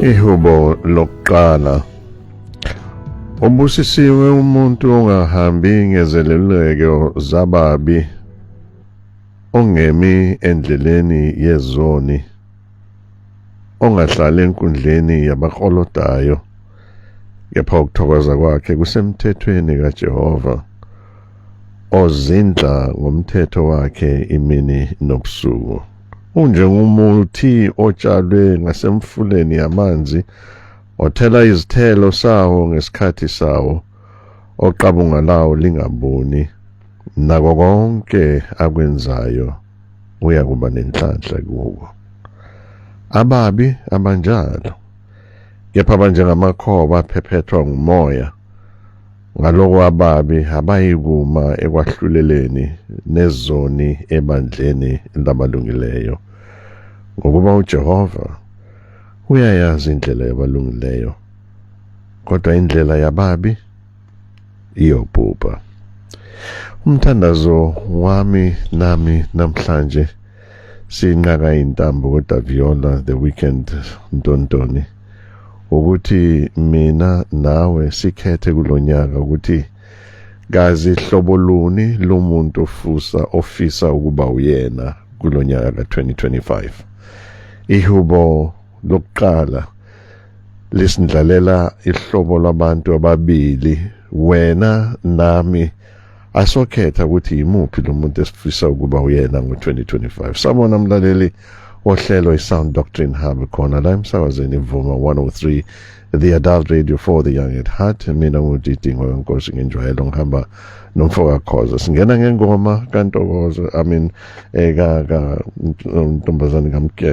Ihubo lokuqala. Ubusisiwe umuntu ongahambi ngezeluleko zababi, ongemi endleleni yezoni, ongahlali enkundleni yabaklolodayo, kepha ukuthokoza kwakhe kusemthethweni kaJehova, ozindla ngomthetho wakhe imini nobusuku. Unjengomuthi otshalwe ngasemfuleni yamanzi, othela izithelo sawo ngesikhathi sawo, oqabunga lawo lingabuni, nako konke akwenzayo uyakuba nenhlanhla kuwo. Ababi abanjalo, kepha banjengamakhoba aphephethwa ngumoya. Ngaloko ababi abayikuma ekwahluleleni, nezoni ebandleni labalungileyo. Ngokuba uJehova uyayazi indlela yabalungileyo, kodwa indlela yababi iyobhubha. Umthandazo wami nami namhlanje sinqaka intambo koDaviola The Weekend Ntontoni ukuthi mina nawe sikhethe kulonyaka ukuthi kazi hlobo luni lomuntu ofusa ofisa ukuba uyena kulonyaka ka-2025. Ihubo lokuqala lisindlalela ihlobo lwabantu ababili, wena nami, asokhetha ukuthi yimuphi lo muntu esifisa ukuba uyena ngo-2025. Sabona mlaleli ohlelo i-Sound Doctrine Hub khona la emsakazweni Ivuma 103, the adult radio for the young at heart. Mina ngudidingo wenkosi ngenjwayelo ngihamba nomfo kaKhoza. Singena ngengoma kaNtokozo, I mean ka ka ntombazane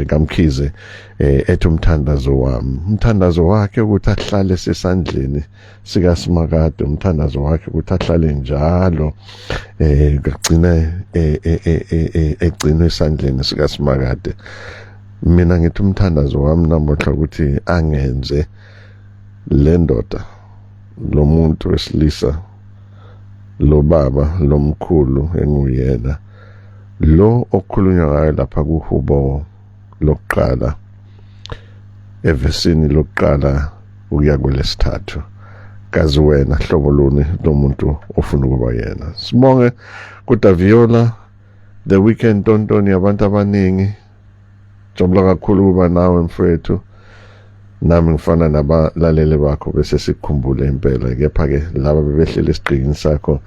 kaMkhize, ethi umthandazo wami. Umthandazo wakhe ukuthi ahlale sesandleni sikaSimakade, umthandazo wakhe ukuthi ahlale njalo kagcine egcinwe esandleni sikaSimakade. Mina ngithi umthandazo wami namuhla ukuthi angenze le ndoda, lo muntu wesilisa, lo baba lomkhulu enguyena lo okukhulunywa ngayo lapha kuhubo lokuqala evesini lokuqala ukuya kwelesithathu. Kazi wena hlobo luni lomuntu ofuna ukuba yena? Sibonge kuDaviola The Weekend Tontoni abantu abaningi. Jabula kakhulu ukuba nawe mfowethu, nami ngifana nabalaleli bakho bese sikukhumbule impela. Kepha-ke laba bebehleli esigqikini sakho,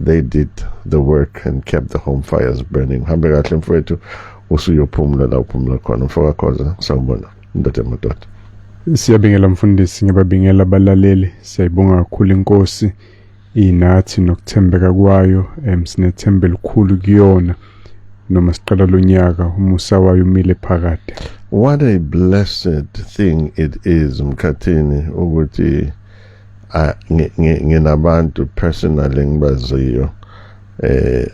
they did the work and kept the home fires burning. Hambe kahle mfowethu, usuyophumula la uphumula khona. Mfokakhoza, sawubona ndoda emadoda. Siyabingela mfundisi, ngiyababingela abalaleli. Siyayibonga kakhulu inkosi inathi nokuthembeka kwayo. Sinethemba elikhulu kuyona noma siqala lo nyaka, umusa wayo umile phakade. What a blessed thing it is, Mkhathini, ukuthi nginabantu personally ngibaziyo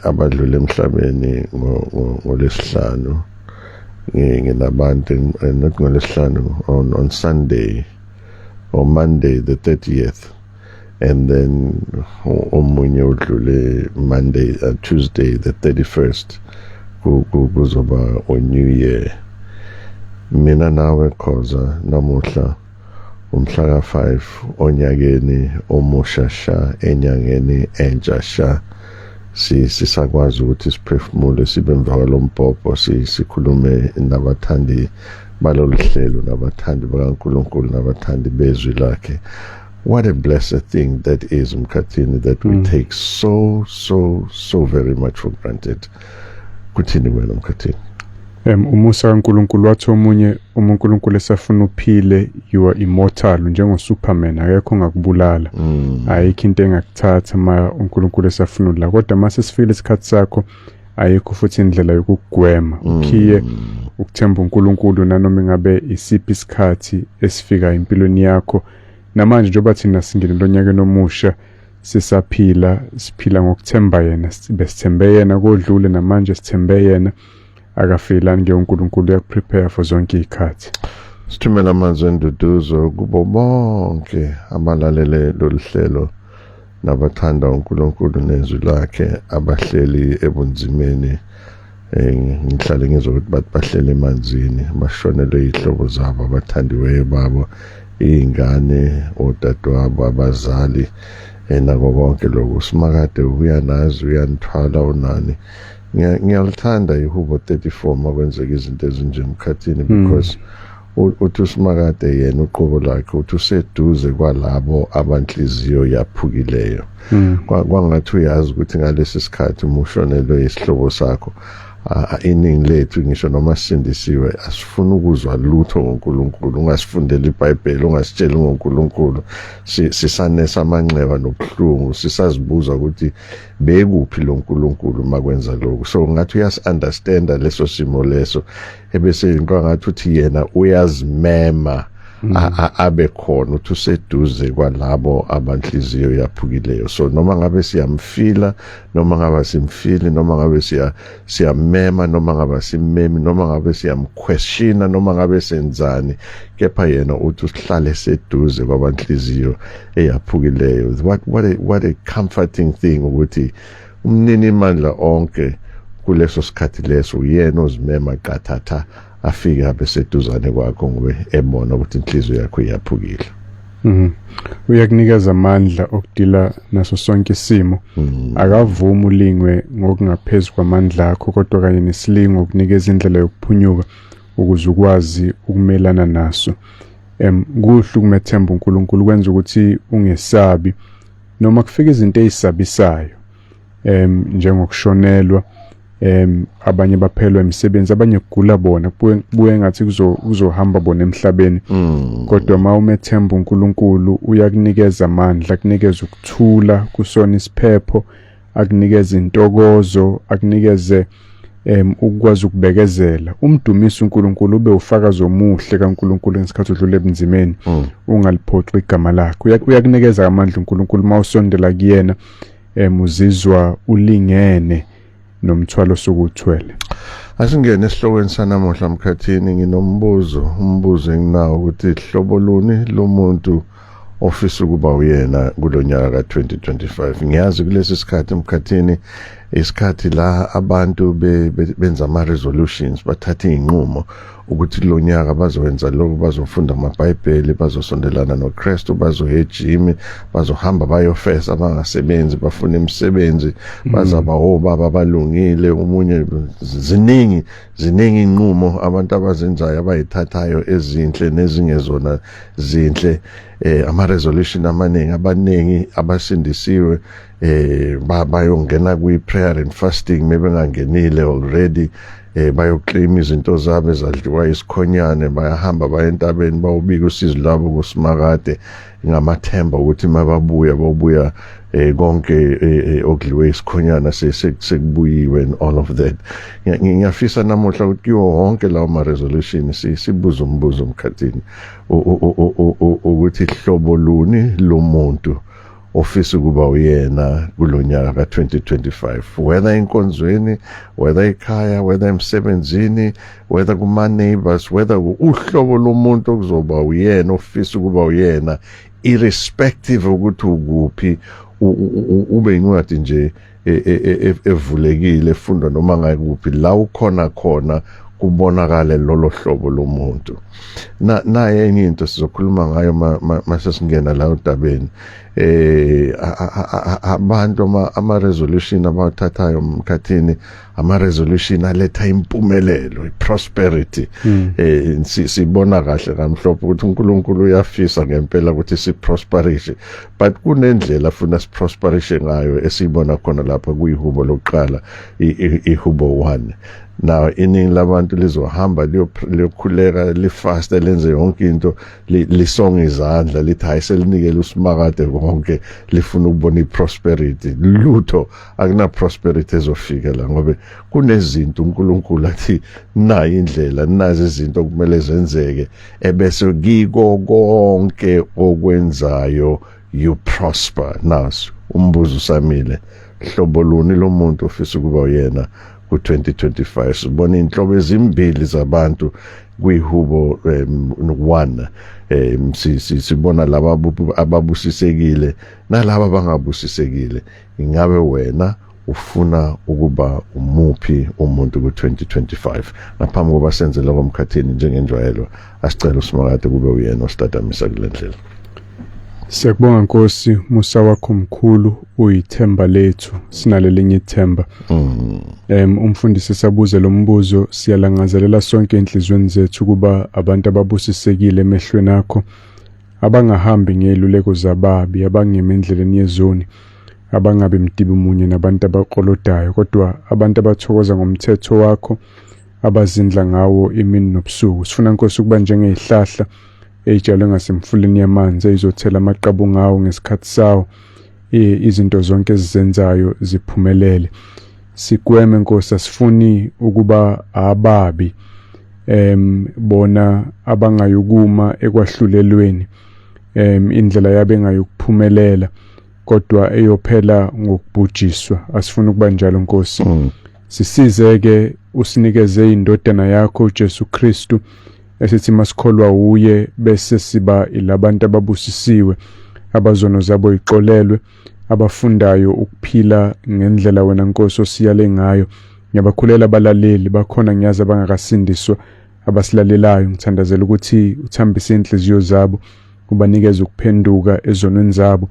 abadlule emhlabeni ngolesihlanu. Nginabantu, not ngolesihlanu, on Sunday or Monday the 30th, and then omunye udlule Monday, Tuesday the 31st, kuzoba on New Year. Mina nawe Khoza, namuhla umhla ka-5 onyakeni omusha sha, enyangeni entsha sha, sisakwazi ukuthi siphefumule, sibe emva kwalombhobho, sikhulume nabathandi balolu hlelo, nabathandi bakaNkulunkulu, nabathandi bezwi lakhe. What a blessed thing that is, Mkhathini, that we take so so so very much for granted. Kuthini wena, Mkhathini? Umusa kaNkulunkulu, wathi omunye, uma uNkulunkulu esafuna uphile, you are immortal njengo Superman, akekho ongakubulala, ayikho into engakuthatha ma uNkulunkulu esafuna la. Kodwa mase sifikile isikhathi sakho, ayikho futhi indlela yokugwema. Ukhiye ukuthemba uNkulunkulu nanoma ingabe isiphi isikhathi esifika empilweni yakho. Namanje njengoba thina singene lonyakeni omusha, sisaphila, siphila ngokuthemba yena. Besithembe yena kodlule, namanje sithembe yena. Akafeyilani ke uNkulunkulu, uyakuprepare for zonke izikhathi. Sithumela amazwi enduduzo kubo bonke abalalele lolu hlelo nabathanda uNkulunkulu nezwi lakhe, abahleli ebunzimeni. Ngihlale ngizwa ukuthi bathi bahlele emanzini, bashonelwe iy'hlobo zabo, abathandiweyo babo, iy'ngane, odadewabo, abazali, nako konke lokhu. Simakade uyanazi, uyanithwala, unani. Ngiyalithanda ihubo 34 makwenzeka izinto ezinje emkhathini, because uthi uSimakade yena uqobo lakhe uthi useduze kwalabo abanhliziyo yaphukileyo. Kwangathi uyazi ukuthi ngalesi sikhathi uma ushonelwe isihlobo sakho, iningi lethu ngisho noma sisindisiwe asifuni ukuzwa lutho ngoNkulunkulu. Ungasifundeli iBhayibheli, ungasitsheli ngoNkulunkulu, sisanesa amanxeba nobuhlungu, sisazibuza ukuthi bekuphi lo nkulunkulu makwenza lokhu. So ngathi uyasi-understanda leso simo leso, ebese into ngathi uthi yena uyazimema abe khona, uthi useduze kwalabo abanhliziyo yaphukileyo. So noma ngabe siyamfila, noma ngabe simfili, noma ngabe siyamema, noma ngabe simmemi, noma ngabe siyamquestiona, noma ngabe senzani, kepha yena uthi usihlale seduze kwabanhliziyo eyaphukileyo. What a comforting thing ukuthi umnini mandla onke kuleso sikhathi leso uyena ozimema qathatha, afike abe seduzane kwakho, ngobe ebona ukuthi inhliziyo yakho iyaphukile. Uyakunikeza amandla okudila naso sonke isimo. Akavumi ulingwe ngokungaphezulu kwamandla akho, kodwa kanye nesilingo ukunikeza indlela yokuphunyuka ukuze ukwazi ukumelana naso. Kuhle ukumethemba uNkulunkulu, kwenza ukuthi ungesabi noma kufika izinto ezisabisayo, njengokushonelwa, abanye baphelwa imisebenzi, abanye kugula bona, kubuye ngathi kuzohamba bona emhlabeni. Kodwa uma umethemba uNkulunkulu, uyakunikeza amandla, akunikeza ukuthula kusona isiphepho, akunikeza intokozo, akunikeze ukwazi ukubekezela. Umdumise uNkulunkulu, ube ufakazi omuhle kaNkulunkulu ngesikhathi udlula ebunzimeni. Ungaliphoxi igama lakhe. Uyakunikeza amandla uNkulunkulu. Mawusondela kuyena, uzizwa ulingene nomthwalo osukuthwele. Asingene esihlokweni sanamuhla mkhathini. Nginombuzo, umbuzo enginawo ukuthi hlobo luni lomuntu ofisa ukuba uyena kulonyaka ka-2025? Ngiyazi kulesi sikhathi mkhathini, isikhathi la abantu benza ama-resolutions, bathatha iy'nqumo ukuthi lo nyaka bazowenza lokhu, bazofunda amabhayibheli, bazosondelana noKristu, bazoya ejimi, bazohamba bayofesa, abangasebenzi bafuna imisebenzi, bazaba obaba abalungile. Omunye, ziningi ziningi inqumo abantu abazenzayo, abayithathayo, ezinhle nezingezona zinhle, ama resolution amaningi. Abaningi abasindisiwe bayongena kwi prayer and fasting mebengangenile already, bayoclaim izinto zabo ezadliwa isikhonyane, bayahamba baye entabeni, bawubika usizi lwabo kuSimakade ngamathemba ukuthi mababuya bobuya konke okudliwe isikhonyana sekubuyiwe and all of that. Ngiyafisa namuhla ukuthi kuwo wonke lawo ma resolution sibuze umbuzo mkhathini ukuthi hlobo luni lomuntu ofisa ukuba uyena kulonyaka ka-2025, whether enkonzweni, whether ekhaya, whether emsebenzini, whether kuma-neighbors, whether uhlobo lomuntu okuzoba uyena, ofisa ukuba uyena, irrespective ukuthi ukuphi, ube incwadi nje evulekile efundwa noma ngakuphi la ukhona khona, kubonakale lolo hlobo lomuntu. Na naye enye into sizokhuluma ngayo mase singena la odabeni, abantu ama resolution abawathathayo mkhathini, ama resolution aletha impumelelo, iprosperity. Sibona kahle kamhlophe ukuthi uNkulunkulu uyafisa ngempela ukuthi siprosperishe, but kunendlela afuna siprosperishe ngayo esiyibona khona lapha kuyihubo lokuqala, ihubo 1. Now iningi labantu lizohamba liyokhuleka, lifaste, lenze yonke into, lisonge izandla, lithi hayi, selinikele uSimakade konke, lifuna ukubona iprosperity. Lutho, akuna prosperity ezofika la, ngoba kunezinto uNkulunkulu athi nayi indlela, nazi izinto okumele zenzeke, ebese kiko konke okwenzayo you prosper. Naso umbuzo usamile: hlobo luni lomuntu ofisa ukuba uyena ku-2025? Sibona inhlobo ezimbili zabantu kwihubo 1. Sibona laba ababusisekile nalaba abangabusisekile. Ingabe wena Ufuna ukuba umuphi umuntu ku-2025? Ngaphambi kokuba senze lokho, Mkhathini, njengenjwayelo asicela uSimakade kube uyena ositatamisa kule ndlela. Siyakubonga Nkosi, musa wakho mkhulu, uyithemba lethu, sinalelinye ithemba. Umfundisi sabuze lo mbuzo, siyalangazelela sonke enhliziyweni zethu kuba abantu ababusisekile emehlweni akho, abangahambi ngeluleko zababi, abangemi endleleni yezoni, abangabi mdibi munye nabantu abaklolodayo, kodwa abantu abathokoza ngomthetho wakho, abazindla ngawo imini nobusuku. Sifuna Nkosi ukuba njengezihlahla ey'tshalwe ngasemfuleni yamanzi, eyizothela amaqabu ngawo ngesikhathi sawo, izinto zonke ezizenzayo ziphumelele. Sigweme Nkosi, asifuni ukuba ababi, bona abangayukuma ekwahlulelweni, indlela yabe engayukuphumelela kodwa eyophela ngokubhujiswa. Asifuni ukuba njalo Nkosi. Sisize ke usinikeze indodana yakho uJesu Kristu, esithi masikholwa uye bese siba ilabantu ababusisiwe, abazono zabo ixolelwe, abafundayo ukuphila ngendlela wena Nkosi osiyale ngayo. Ngiyabakhulela abalaleli bakhona, ngiyazi abangakasindiswa abasilalelayo, ngithandazela ukuthi uthambise inhliziyo zabo, ubanikeze ukuphenduka ezonweni zabo,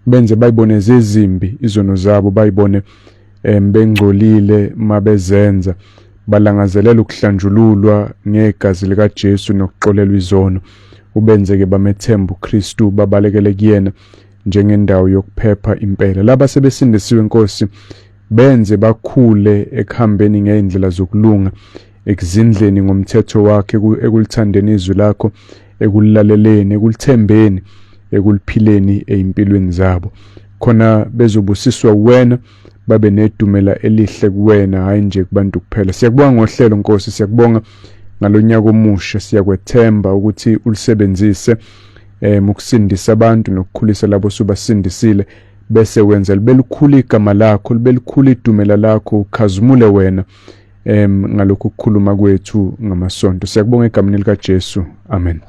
benze bayibone zezimbi izono zabo, bayibone bengcolile mabezenza, balangazelela ukuhlanjululwa ngegazi likaJesu nokuxolelwa izono. Ubenze ke bamethemba uKristu, babalekele kuyena njengendawo yokuphepha impela. Laba sebesindisiwe Nkosi, benze bakhule ekuhambeni ngezindlela zokulunga, ekuzindleni ngomthetho wakhe, ekulithandeni izwi lakho, ekulilaleleni, ekulithembeni, ekuliphileni ezimpilweni zabo, khona bezobusiswa wena, babe nedumela elihle kuwena, hayi nje kubantu kuphela. Siyakubonga ngohlelo Nkosi, siyakubonga ngalonyaka omusha, siyakwethemba ukuthi ulisebenzise ukusindisa abantu nokukhulisa labo subasindisile, bese wenza libe likhulu igama lakho, libe likhulu idumela lakho, ukhazimule wena ngalokhu ukukhuluma kwethu ngamasonto. Siyakubonga egameni lika Jesu, amen.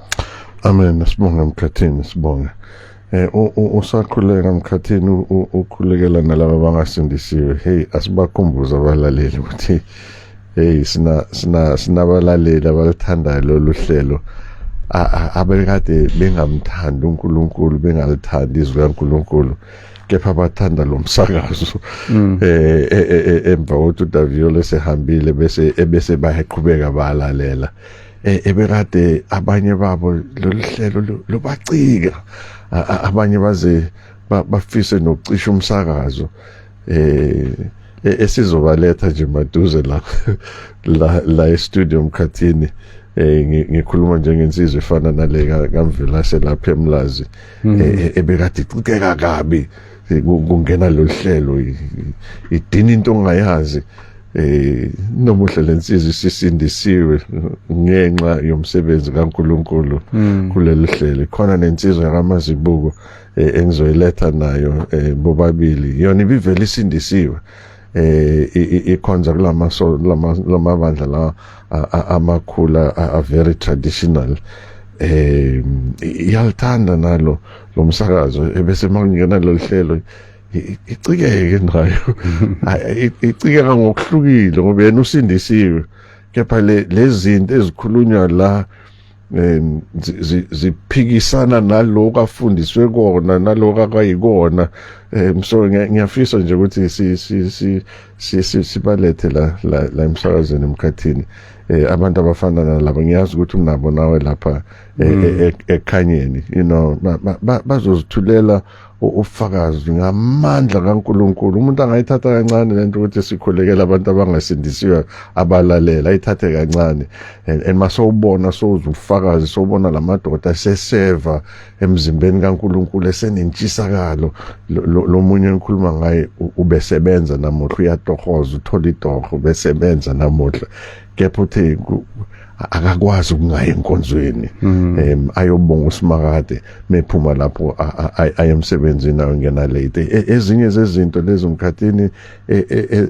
Amen. Sibonge Mkhathini, sibonge. Usakhuleka Mkhathini, ukhulekela nalabo abangasindisiwe. Hey, asibakhumbuze abalaleli ukuthi hey, sina sina sinabalaleli abalithandayo lolu hlelo, abekade bengamthandi uNkulunkulu, bengalithandi izwi likaNkulunkulu, kepha bathanda lo msakazo. Emva kokuthi uDaviola sehambile, bese ebese bayaqhubeka balalela. Ebekade abanye babo lolu hlelo lobacika, abanye baze bafise nokucisha umsakazo. Esizobaletha nje maduze la la la e-studio Mkhathini. Ngikhuluma njengensizwe efana nale kaMvelase lapha eMlazi, ebekade icikeka kabi kungena lo hlelo, idina into ongayazi. Nomuhla lensizwe isisindisiwe ngenxa yomsebenzi kaNkuluNkulu kuleli hlelo. Khona nensizwa kaMazibuko engizoyiletha nayo, bobabili yona ibivele isindisiwe, ikhonza kulama lamabandla la amakhulu a very traditional. Iyalithanda nalo lo msakazo, ebese makungena lolu hlelo icikeke nayo, icikeka ngokuhlukile ngoba yena usindisiwe, kepha lezi zinto ezikhulunywa la ziphikisana naloko afundiswe kona, naloko akayikona. So ngiyafisa nje ukuthi si si si sibalethe la la emsakazweni Emkhathini, abantu abafana nalabo. Ngiyazi ukuthi unabo nawe lapha ekhanyeni, bazozithulela ufakazi ngamandla kaNkuluNkulu. Umuntu angayithatha kancane lento ukuthi sikhulekela abantu abangasindisiwe abalalela, ayithathe kancane, and masowubona sowuzufakazi, sowubona lamadoda seseva emzimbeni kaNkuluNkulu, esenentshisakalo. Lo munye engikhuluma ngaye ubesebenza namuhla, uyatohoza, uthola itoho, besebenza namuhla, kepha uthe Akakwazi ukungayi enkonzweni, ayobonga uSimakade. Mephuma lapho aye emsebenzini, ayongena late. Ezinye zezinto lezo, mkhathini,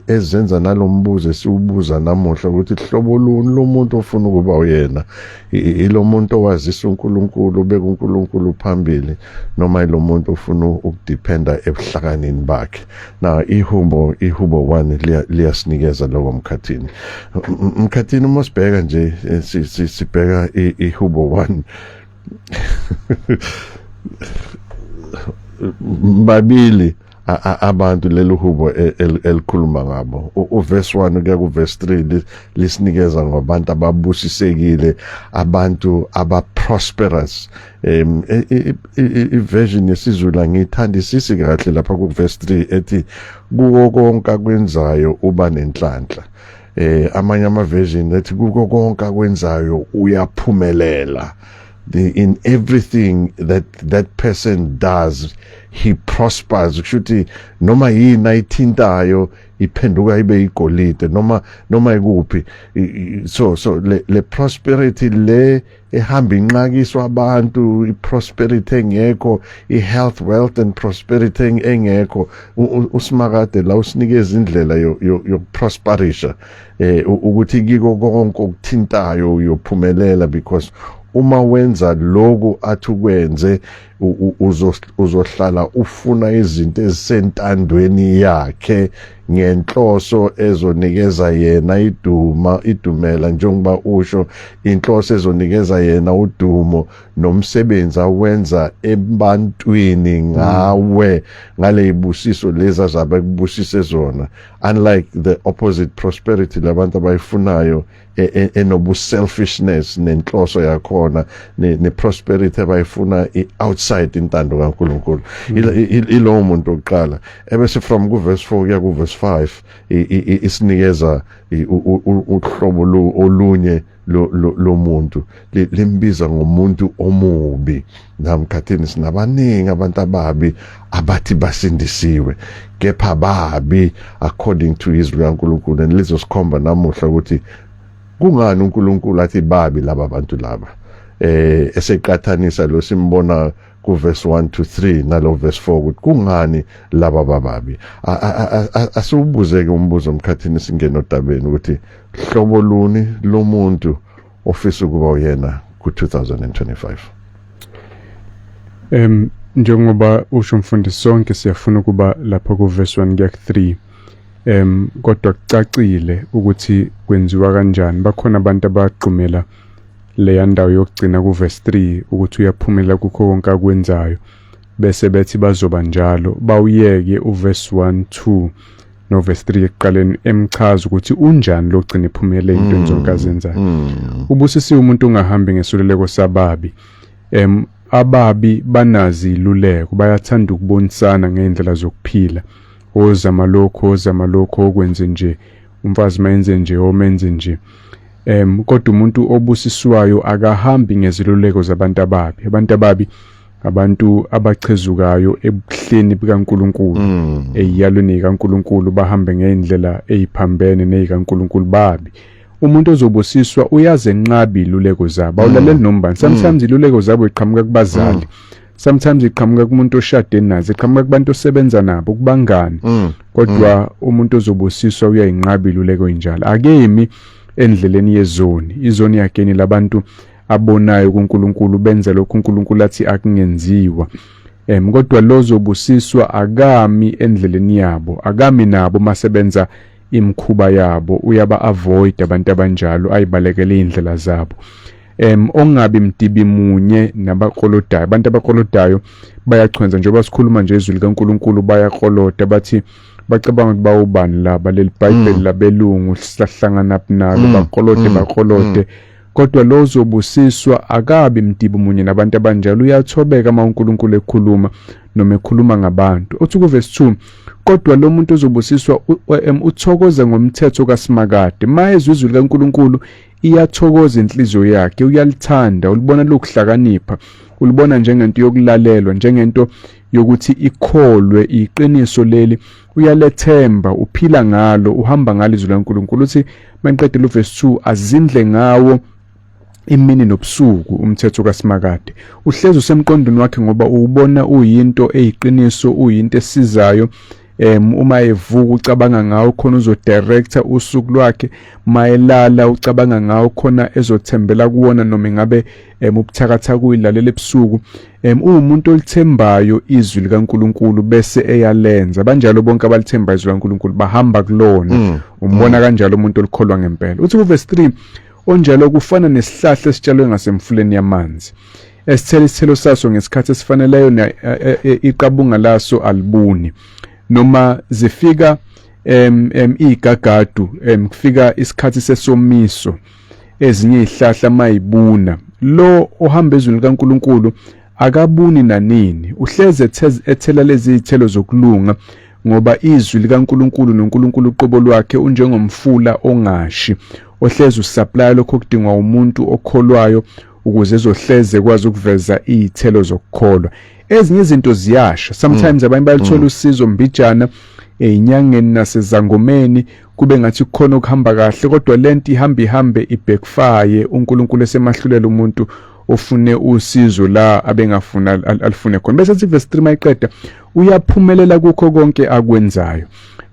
ezenza nalombuzo esiwubuza namuhla ukuthi hlobo luni lomuntu ofuna ukuba uyena, ilo muntu owazisa uNkulunkulu, ubeka uNkulunkulu phambili, noma ilo muntu ofuna ukudependa ebuhlakanini bakhe na? Ihubo 1 liyasinikeza lokho, mkhathini. Mkhathini, uma sibheka nje, sibheka ihubo 1, babili abantu leli hubo elikhuluma ngabo. Uverse 1 kuya kuverse 3 lisinikeza ngabantu ababusisekile, abantu aba prosperous. I-version yesiZulu angiyithandisisi kahle lapha ku verse 3 ethi kuko konke akwenzayo uba nenhlanhla. Amanye ama version ethi kuko konke akwenzayo uyaphumelela. In everything that that person does, he prospers. Kusho ukuthi noma yini ayithintayo iphenduka ibe igolide, noma ikuphi. So le prosperity le ehamba inqakiswa abantu, iprosperity engekho, i-health, wealth and prosperity engekho, uSimakade la usinikeza indlela yokuprosperisha, ukuthi kiko konke okuthintayo uyophumelela, because uma wenza lokhu athi ukwenze, uzohlala ufuna izinto ezisentandweni yakhe ngenhloso ezonikeza yena iduma, idumela, njengoba usho, inhloso ezonikeza yena udumo nomsebenzi awenza ebantwini ngawe ngale ibusiso lezi azabe kubusise zona, unlike the opposite prosperity labantu abayifunayo enobu selfishness nenhloso yakhona, ne prosperity abayifuna outside intando kaNkuluNkulu. Ilowo muntu oqala. Ebese from ku verse 4 kuya ku verse 5 isinikeza uhlobo olunye lomuntu, limbiza ngomuntu omubi. Namkhathini, sinabaningi abantu ababi abathi basindisiwe, kepha babi according to izwi likaNkulunkulu, and lizosikhomba namuhla ukuthi kungani uNkulunkulu athi babi laba bantu laba, eseqathanisa lo simbona ku verse 1 to 3 nalo verse 4, ukuthi kungani laba bababi. Asiwubuze ke umbuzo, mkhathini, singena odabeni, ukuthi hlobo luni lomuntu ofisa ukuba uyena ku 2025? Njengoba usho, mfundisi, sonke siyafuna ukuba lapha ku verse 1 kuya ku 3, kodwa kucacile ukuthi kwenziwa kanjani. Bakhona abantu abagxumela leya ndawo yokugcina ku verse 3, ukuthi uyaphumela kukho konke akwenzayo, bese bethi bazoba njalo, bawuyeke uverse 1 2 no verse 3 ekuqaleni emchaza ukuthi unjani lo gcina ephumele entweni zonke azenzayo. Ubusisiwe umuntu ungahambi ngesululeko sababi. Ababi banazi iluleko, bayathanda ukubonisana ngeindlela zokuphila: ozama lokho, ozama lokho, okwenze nje, umfazi mayenze nje, omenze nje. Kodwa umuntu obusiswayo akahambi ngeziluleko zabantu ababi. Abantu ababi abantu abachezukayo ebuhleni bukaNkuluNkulu, eyalweni kaNkuluNkulu, bahambe ngeindlela eziphambene nezikaNkuluNkulu, babi. Umuntu ozobusiswa uyazenqaba iluleko zabo, awulaleli nombani. Sometimes iluleko zabo iqhamuka kubazali, sometimes iqhamuka kumuntu oshade nazo, iqhamuka kubantu osebenza nabo, kubangani, kodwa umuntu ozobusiswa uyayinqaba iluleko injalo. Akemi endleleni yezoni. Izoni yakeni labantu abonayo kuNkulunkulu, benza lokhu uNkulunkulu athi akungenziwa. Kodwa lozobusiswa akami endleleni yabo, akami nabo masebenza imkhuba yabo, uyaba avoid abantu abanjalo, ayibalekele indlela zabo. Ongabi mdibi munye nabaklolodayo. Abantu abaklolodayo bayachwenza. Njengoba sikhuluma nje izwi likaNkuluNkulu, bayakloloda, bathi bacabanga ukuthi bawubani laba, leli Bible labelungu sihlangana nalo, baklolode, baklolode. Kodwa lo ozobusiswa akabi mdibi munye nabantu abanjalo, uyathobeka uma uNkulunkulu ekhuluma noma ekhuluma ngabantu. Uthi kuverse 2, kodwa lo muntu ozobusiswa uthokoza ngomthetho kaSimakade. Mayezwa izwi likaNkulunkulu, iyathokoza inhliziyo yakhe, uyalithanda, ulibona lokuhlakanipha, ulibona njengento yokulalelwa, njengento yokuthi ikholwe, iqiniso leli, uyalethemba, uphila ngalo, uhamba ngalo izwi laNkulunkulu. Uthi mangiqedile uverse 2, azindle ngawo. Imini nobusuku umthetho kaSimakade uhlezi usemqondweni wakhe, ngoba uwubona uyinto eyiqiniso, uyinto esizayo. Uma evuka ucabanga ngawo khona uzodirector usuku lwakhe, mayelala ucabanga ngawo khona ezothembela kuwona, noma ingabe ubuthakathaka uyilalela ebusuku. Uwumuntu olithembayo izwi likaNkuluNkulu bese eyalenza. Banjalo bonke abalithembayo izwi likaNkuluNkulu, bahamba kulona. Umbona kanjalo umuntu olikholwa ngempela. Uthi kuverse 3, onjalo kufana nesihlahla esitshalwe ngasemfuleni yamanzi, esithela isithelo saso ngesikhathi esifaneleyo, iqabunga laso alibuni. Noma zifika igagadu, kufika isikhathi sesomiso, ezinye izihlahla mayibuna, lo ohamba ezweni likaNkuluNkulu akabuni nanini, uhleze ethela lezi zithelo zokulunga, ngoba izwi likaNkuluNkulu noNkulunkulu uqobo lwakhe unjengomfula ongashi, ohleze usupply lokho okudingwa umuntu okholwayo ukuze ezohleze kwazi ukuveza izithelo zokukholwa. Ezinye izinto ziyasha sometimes, abanye bayalithola usizo mbijana ezinyangeni nasezangomeni, kube ngathi kukhona okuhamba kahle, kodwa lento ihamba ihambe ibackfire, uNkulunkulu esemahlulela umuntu ofune usizo la abengafuna alifune khona. Bese sithi verse 3 mayiqeda, uyaphumelela kukho konke akwenzayo,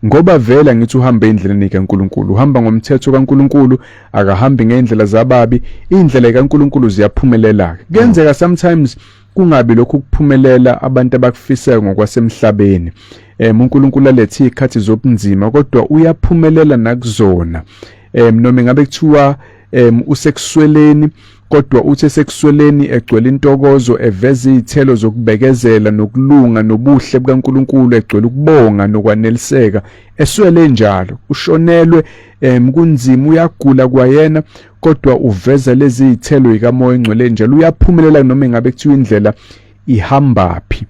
ngoba vela ngithi uhamba endleleni kaNkuluNkulu, uhamba ngomthetho kaNkuluNkulu, akahambi ngendlela zababi. Indlela kaNkuluNkulu ziyaphumelela. Kuyenzeka sometimes kungabi lokhu kuphumelela abantu abakufisayo ngokwasemhlabeni, uNkulunkulu alethe izikhathi zobunzima, kodwa uyaphumelela nakuzona. Noma ngabe kuthiwa usekusweleni, kodwa uthe sekusweleni egcwele intokozo, eveza izithelo zokubekezela nokulunga nobuhle bukaNkuluNkulu, egcwele ukubonga nokwaneliseka. Eswele njalo, ushonelwe, kunzima, uyagula kwayena, kodwa uveza lezi zithelo zikaMoya oNgcwele njalo. Uyaphumelela noma engabe kuthiwa indlela ihambaphi.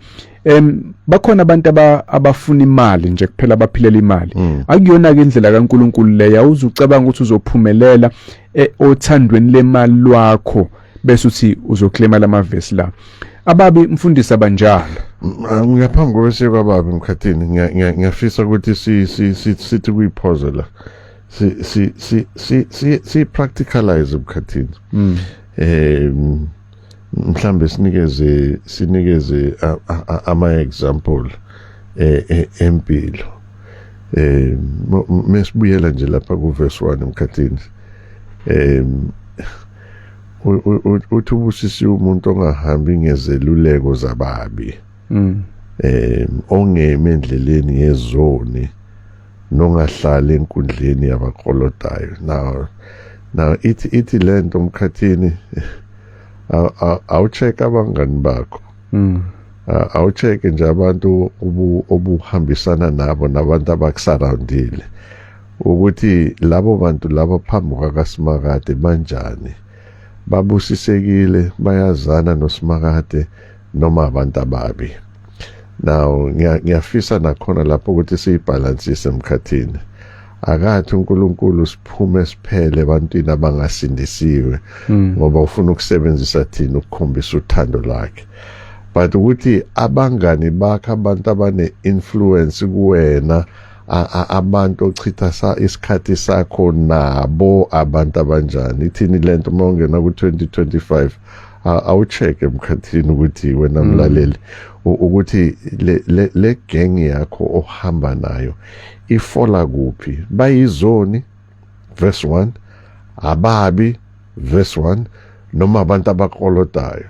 Bakhona abantu abafuna imali nje kuphela, abaphilela imali. Akuyona ke indlela kaNkuluNkulu leya. Uzucabanga ukuthi uzophumelela othandweni lemali lwakho, bese uthi uzoclaima lamavesi la. Ababi, mfundisi, abanjalo. Ngaphambi kokuba kwababi, mkhathini, ngiyafisa ukuthi si si sithi kuyipause la, si si si si si si practicalize, mkhathini. Mhlambe sinikeze ama example empilo. Mesibuyela nje lapha ku verse 1, mkhathini, uthi ubusisiwe umuntu ongahambi ngezeluleko zababi, ongemi endleleni yezoni, nongahlali enkundleni yabaklolodayo. Now ithi lento, mkhathini, awucheck abangani bakho. Awucheck nje abantu obuhambisana nabo nabantu abakusurroundile, ukuthi labo bantu labo phambi kwakaSimakade banjani, babusisekile, bayazana noSimakade, noma abantu ababi. Now ngiyafisa nakhona lapho ukuthi siyibalansise, emkhathini. Akathi uNkulunkulu siphume siphele ebantwini abangasindisiwe, ngoba ufuna ukusebenzisa thina ukukhombisa uthando lwakhe, but ukuthi abangani bakhe, abantu abane influence kuwena, abantu ochitha isikhathi sakho nabo, abantu abanjani. Ithini lento uma ungena ku-2025? Awucheck emkhathini ukuthi wena mlaleli, ukuthi le gang yakho ohamba nayo ifola kuphi. Bayizoni, verse 1, ababi, verse 1, noma abantu abakolodayo.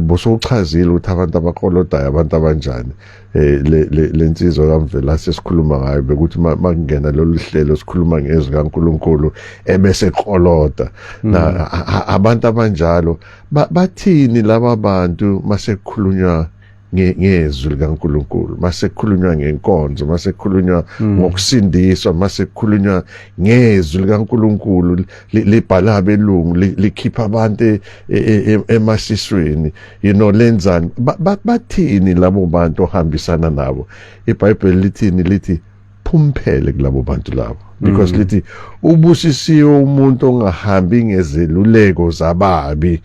Bosowuchazile ukuthi abantu abakolodayo abantu abanjani. Le lensizwa kaMvelase sikhuluma ngayo, bekuthi makungena lolu hlelo sikhuluma ngezwi kaNkuluNkulu ebese koloda na abantu abanjalo. Bathini laba bantu masekukhulunywa ngezwi likaNkuluNkulu, masekukhulunywa ngenkonzo, masekukhulunywa ngokusindiswa, masekukhulunywa ngezwi likaNkuluNkulu libhala abelungu, likhipha abantu emasisweni, lenzani? Bathini labo bantu ohambisana nabo? IBhayibheli lithini? Lithi phumphele kulabo bantu labo, because lithi ubusisiwe umuntu ongahambi ngezeluleko zababi,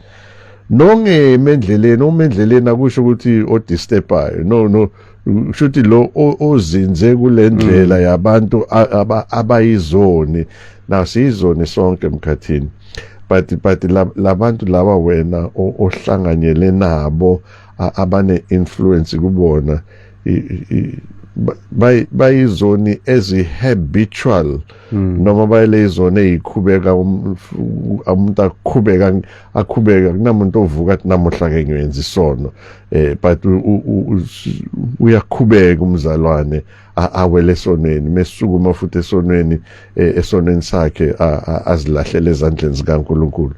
nongemi endleleni. Uma endleleni akusho ukuthi odisturbayo, no, kusho ukuthi lo ozinze kule ndlela yabantu abayizoni. Now siyizoni sonke, emkhathini. But labantu laba wena ohlanganyele nabo, abane influence kubona, bayizoni ezi-habitual noma bayilezoni eyikhubeka. Umuntu aqhubeka aqhubeka, kunamuntu ovuka athi, "Namuhla ke ngiyenza isono," but uyaqhubeka umzalwane, awele esonweni, mesukuma futhi esonweni, esonweni sakhe, azilahlele ezandleni zikaNkuluNkulu.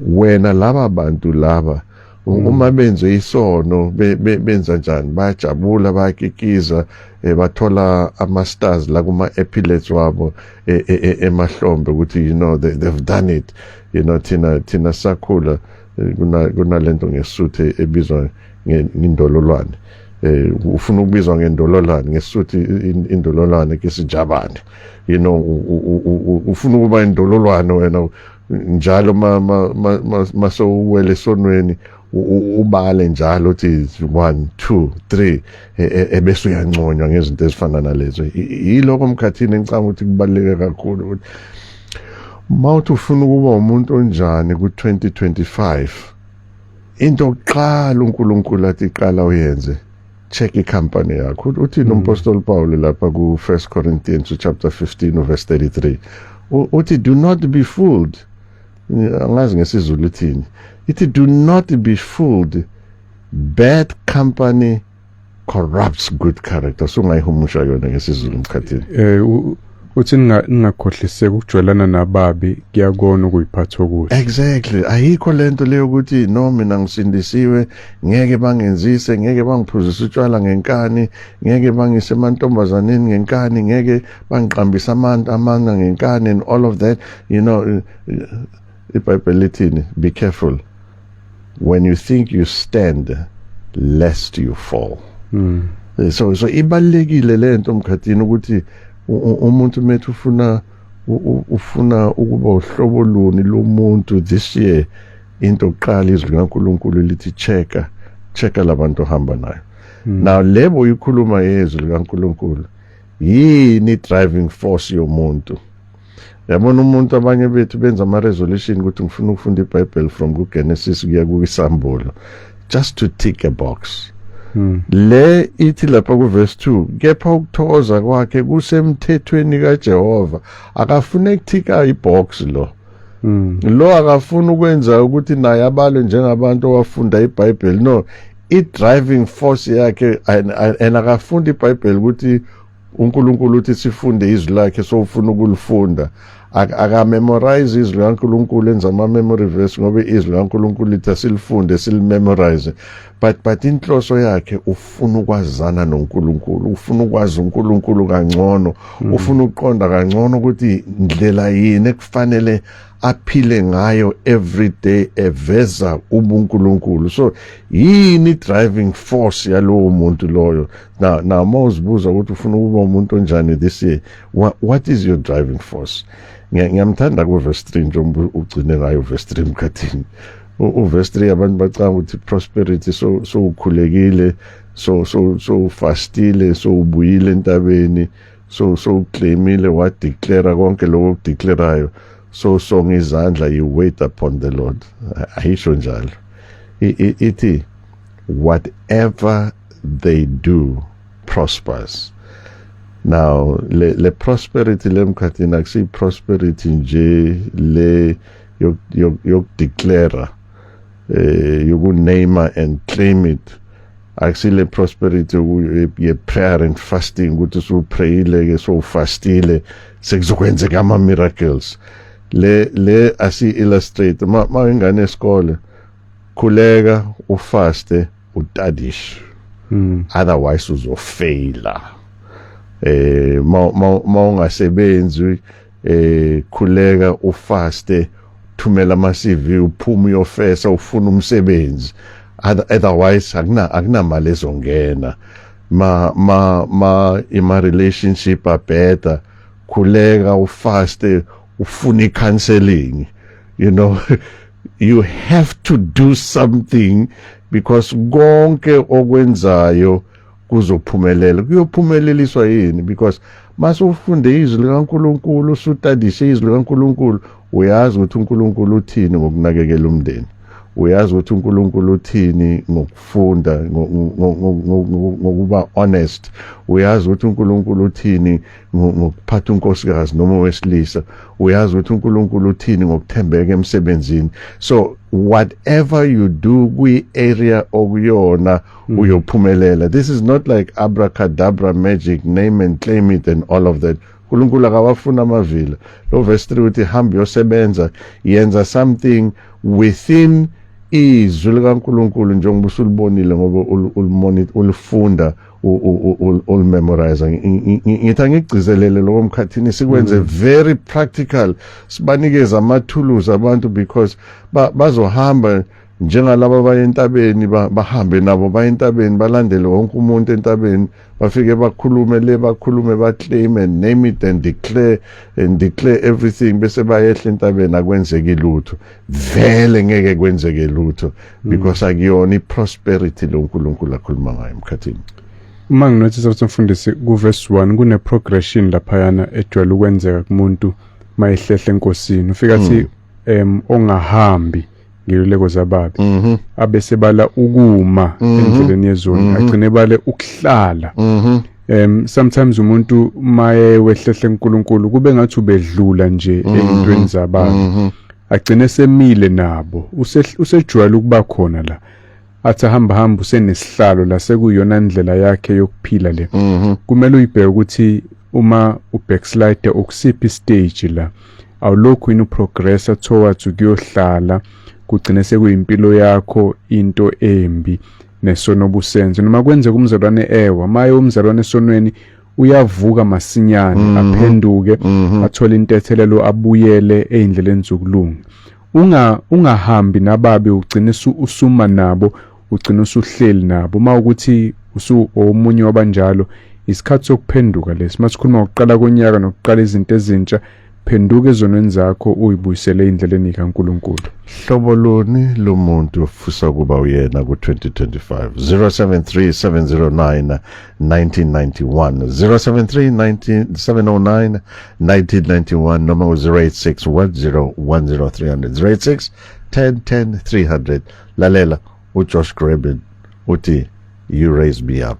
Wena, laba bantu laba, uma benze isono, benza njani? Bayajabula, bayakikiza, bathola ama stars la kuma epaulets wabo emahlombe ukuthi they've done it. Thina sakhula, kunalento ngeSuthu ebizwa ngendololwane. Ufuna ukubizwa ngendololwane ngeSuthu, indololwane ke sijabane. Ufuna ukuba indololwane wena njalo ma masowuwele esonweni, ubale njalo uthi 1 2 3, ebese uyanconywa ngezinto ezifana nalezo. Yiloko, Mkhathini, ngicabanga ukuthi kubaluleke kakhulu ukuthi mawuthi ufuna ukuba umuntu onjani ku-2025, into yokuqala uNkulunkulu athi qala uyenze, check i-company yakho. Uthi umpostoli Paul lapha ku 1 Corinthians chapter 15 verse 33, uthi, "Do not be fooled." Angazi ngesiZulu ithini. Ithi, "Do not be fooled, bad company corrupts good character." Sungayihumusha yona ngesiZulu, Mkhathini? Uthi ningakhohliseki, ukujwayelana nababi kuyakona ukuyiphatha okuhle. Exactly. Ayikho lento leyo ukuthi, "No, mina ngisindisiwe, ngeke bangenzise, ngeke bangiphuzise utshwala ngenkani, ngeke bangise emantombazaneni ngenkani, ngeke bangiqambise abantu amanga ngenkani," and all of that. IBhayibheli lithini? "Be careful when you think you stand, lest you fall." So ibalekile lento, Mkhathini, ukuthi umuntu methu ufuna ukuba uhlobo luni lomuntu this year, into oqala, izwi likaNkuluNkulu lithi checka, checka labantu ohamba nayo. Now lebo ikhuluma yezwi likaNkuluNkulu, yini driving force yomuntu? Yabona, umuntu, abanye bethu benza ama resolution ukuthi ngifuna ukufunda iBhayibheli from kuGenesis kuya kuIsambulo, just to tick a box. Le ithi lapha ku verse 2, "Kepha ukuthokoza kwakhe kusemthethweni kaJehova." Akafune ukuthika ibox lo. Lo akafuna ukwenza ukuthi naye abalwe njengabantu owafunda iBhayibheli. No, i driving force yakhe, and akafundi iBhayibheli ukuthi uNkulunkulu uthi sifunde izwi lakhe, so ufuna ukulifunda. Aka memorize izwi likaNkulunkulu, enza ama memory verse ngoba izwi likaNkulunkulu lithi asilifunde, silimemorize, but inhloso yakhe, ufuna ukwazana noNkulunkulu, ufuna ukwazi uNkulunkulu kangcono, ufuna ukuqonda kangcono ukuthi indlela yini ekufanele aphile ngayo every day, eveza ubuNkulunkulu. So yini driving force yalowo muntu loyo? Now mawuzibuza ukuthi ufuna ukuba umuntu onjani this year, what is your driving force? Ngiyamthanda ku verse 3, njengoba ugcine ngayo verse 3, Mkhathini. U verse 3, abantu bacanga ukuthi prosperity, so ukhulekile, so fastile, so ubuyile entabeni, so uclaimile, wa declare konke lokho okudeclareayo, so songa izandla, you wait upon the Lord. Ayisho njalo. Ithi, "Whatever they do prospers." Now le prosperity lemkhathini akusi prosperity nje le yokudeclare, yokuname and claim it. Akusile prosperity ye prayer and fasting, ukuthi usuprayile ke, so fastile, sekuzokwenzeka ama miracles. Le asi illustrate ma ingane esikole: khuleka, ufaste, utadishe, otherwise uzofaila. Ma ungasebenzi, khuleka, ufaste, thumela ama CV, uphume uyofesa, ufuna umsebenzi, otherwise akunamali ezongena. Ma ima relationship abheda, khuleka, ufaste, ufuna counseling. You have to do something because konke okwenzayo kuzophumelela, kuyophumeleliswa yini? Because Mase ufunde izwi likaNkuluNkulu, usutadishe izwi likaNkuluNkulu, uyazi ukuthi uNkulunkulu uthini ngokunakekela umndeni, uyazi ukuthi uNkulunkulu uthini ngokufunda, ngokuba honest, uyazi ukuthi uNkulunkulu uthini ngokuphatha unkosikazi noma owesilisa, uyazi ukuthi uNkulunkulu uthini ngokuthembeka emsebenzini. So whatever you do kwi area okuyona, uyophumelela. This is not like abracadabra magic, name and claim it and all of that. uNkulunkulu akawafuna amavila. Lo verse 3 uthi hamba uyosebenza, yenza something within izwi likaNkulunkulu njengoba usulibonile, ngoba ulifunda, ulimemorize. Ngithi angigcizelele lokho, Mkhathini, sikwenze very practical, sibanikeze amathuluzi abantu, because bazohamba njengalaba baye entabeni, bahambe nabo baye entabeni, balandele wonke umuntu entabeni, bafike bakhulume le, bakhulume, baclaim and name it and declare everything, bese bayehla entabeni, akwenzeki lutho. Vele ngeke kwenzeke lutho, because akuyona iprosperity lo uNkulunkulu akhuluma ngayo, Mkhathini. Uma nginothisa ukuthi, mfundisi, ku-verse 1 kune progression laphayana ejwayele ukwenzeka kumuntu mayehlehle enkosini. Ufika athi ongahambi ngeluleko zababi, abese bala ukuma endleleni yezoni, agcine bale ukuhlala. Sometimes umuntu maye wehlehle uNkulunkulu kube ngathi ubedlula nje ezintweni zababi, agcine semile nabo, usejwayele ukuba khona la, athi hamba hamba usenesihlalo la, sekuyona ndlela yakhe yokuphila le. Kumele uyibheke ukuthi uma ubackslide ukusiphi stage la, awulokhu yini uprogressa towards ukuyohlala, kugcine sekuyimpilo yakho into embi nesono obusenzo. Noma kwenzeka umzalwane ewa, maye umzalwane esonweni uyavuka masinyane, aphenduke, athole intethelelo, abuyele ey'ndleleni zokulunga. Ungahambi nababi, ugcine usuma nabo, ugcine usuhleli nabo. Uma ukuthi usu omunye wabanjalo, isikhathi sokuphenduka lesi. Masikhuluma ngokuqala konyaka nokuqala izinto ezintsha, phenduka ezonweni zakho, uyibuyisele endleleni kaNkulunkulu. Hlobo luni lomuntu ofisa kuba uyena ku-2025? 073 709 1991, 073 709 1991, noma u-086 10 10 300, 086 10 10 300. Lalela uJosh Groban uthi, "You Raise Me Up."